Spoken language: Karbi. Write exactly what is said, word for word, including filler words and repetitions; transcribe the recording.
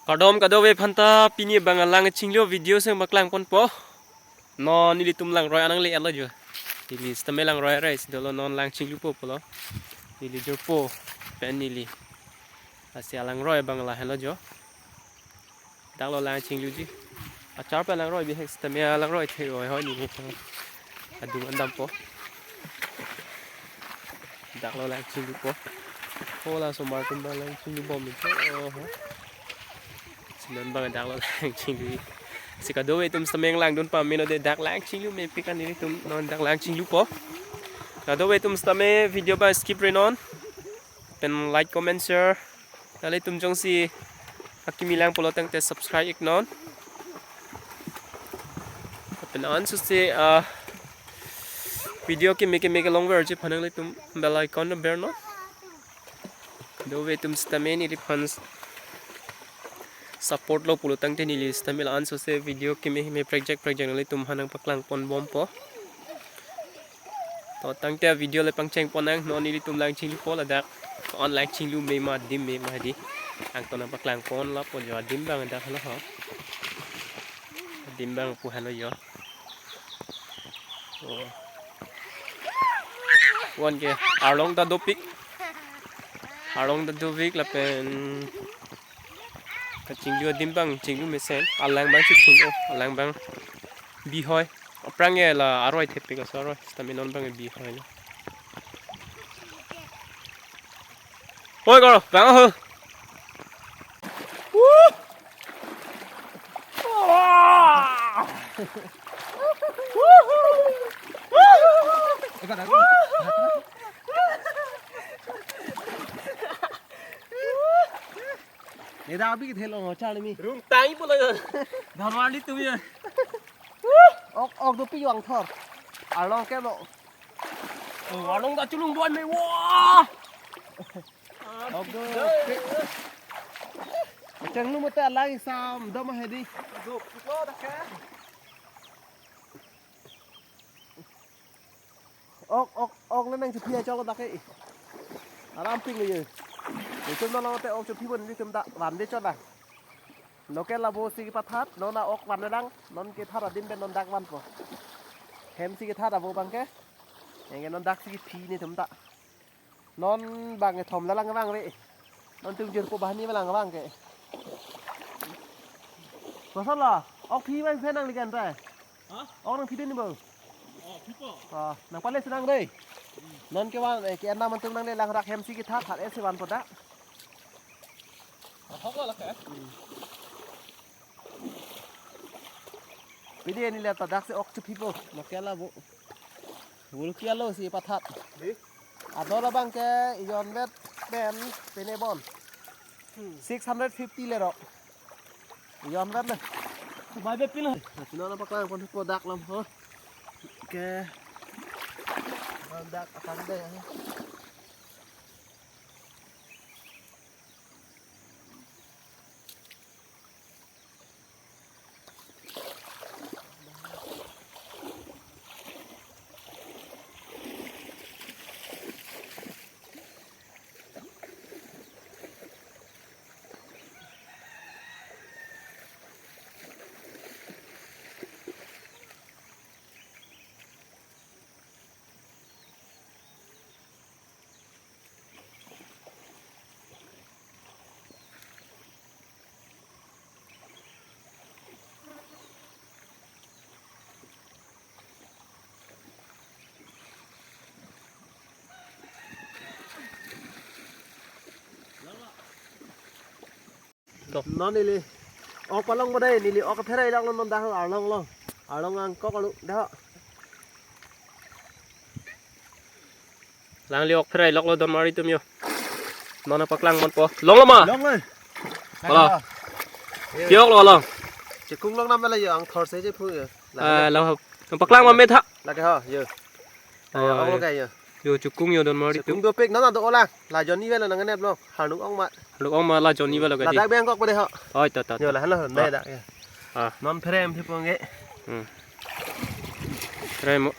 Kardom kadokave aphanta, pini abang alang chinglu video si paklang ponpo. Non nelitum langroi anang le-etlo jo. Neli sitame langroi arai si dolo, non lang chinglupo pulo. Neli jorpo pen neli. Lasi alangroi abang lahenlo jo. Daklo lang chingluji. Achar pen langroi bihek sitame alangroi thekroi hoi neli. Adung an dampo. Daklo lang chinglupo. Ho, la osomar atum abang lang chinglu bom neli. Oho. Si non abang daklo lang chinglu. Si kadokave atum sitame langdun pamelo de, dak lang chinglu mepik an nelitum non dak lang chinglupo. Kadokave atum sitame video abang skip re non. Pen like, comment, share. Nanglitum jongsi akimi lang pulo tangte subscribe ik non. Pen ansose, ah, video kimi kimi kelongverji aphan nanglitum bell icon ber non. Kadokave atum sitame neliphan support lo pulo tangte neli sitame la ansose video kimi kimi prekjak prekjak nanglitum aphan nangpaklang pon bompo. To tangte video le pangcheng pon nang, non nelitum lang chinglupo ladak. Ko-an lang chinglu me ma, adim me ma hedi. Angton nangpaklang pon lapo jo, adim abang dak halo ho. Adim abang pu halo jo. Oh. Wan ke arlong ta dopik. Arlong ta dopik lapen kachinglu adim abang chinglu mesen. Alang abang chithung o, alang abang bihoi. Aphrang ke la aroi thepik aso aroi. Sitame non abang bihoi lo. Hoi koro, bang ho. Neda abi kithelo char mi. Rung tai pulo. Dharwali tu ya. Ok, ok, dopik yo angthor. Arlong ke lo. Oh, arlong ta chulung duan me. Wah. Ok, dopik. Chenglu mate alang isam doma hedi. Dopik lo dak ke. Ok, ok, ok, le nangchephi achok dak ke. Aram ping le ye. Nelitum non lote ok chephi bon nelitum dak van de chot dak. Local abo si kepathat, non a-ok van lang, non kethat adim pen non dak vanpo. Hem si kethat abo abang ke. Anke non dak si kephi nelitum dak. Non abang kethom la lang abang re. Non tum jor po bahani abang abang ke. Kosonlo, ok phi abang phe nangli kan ta? Ha? Ok nangphi dun ni bo? Oh, phipo. Ah, nangpale si nang dei. Non kevan, eh, ke-en nam atum nangle lang rak hem si kethat, hat esi vanpo dak. Ah, hok lo la ke? Pidi neli ta dak si ok chephipo, local abo. Local lo si pathat. Di? Ador abang ke ijon vet pen pene bon. Hmm. Six hundred fifty le ro. Ijon vet le. Bai be pin. Pino na paklang pon po dak lam ho. Ke. Dak akan de. Non neli ok palong bodai, neli ok pherai lak non dah arlong lo. Arlong angkok alu dah. Lang liok pherai lok lo don mari tum yo. Non paklang mon po. Long lo ma? Long lo. Halo. Yok lo long. Chekung long nam la yo, angthor se je phu yo. Ah, lo. Paklang ma me tha. Lake ho yo. Ah, yo. Yo chekung yo don mari tum. Chekung dopik non ado olang. La jonni velo nang nep lo. Harnuk ong ma. Harnuk ong ma la jonni velo ka di. Ladak beng kok pade ho. Oi, to, to, yo to. La halo, ah, me dak ya. Ah. Non pherem thi pong ge. Hmm. Pherem mo.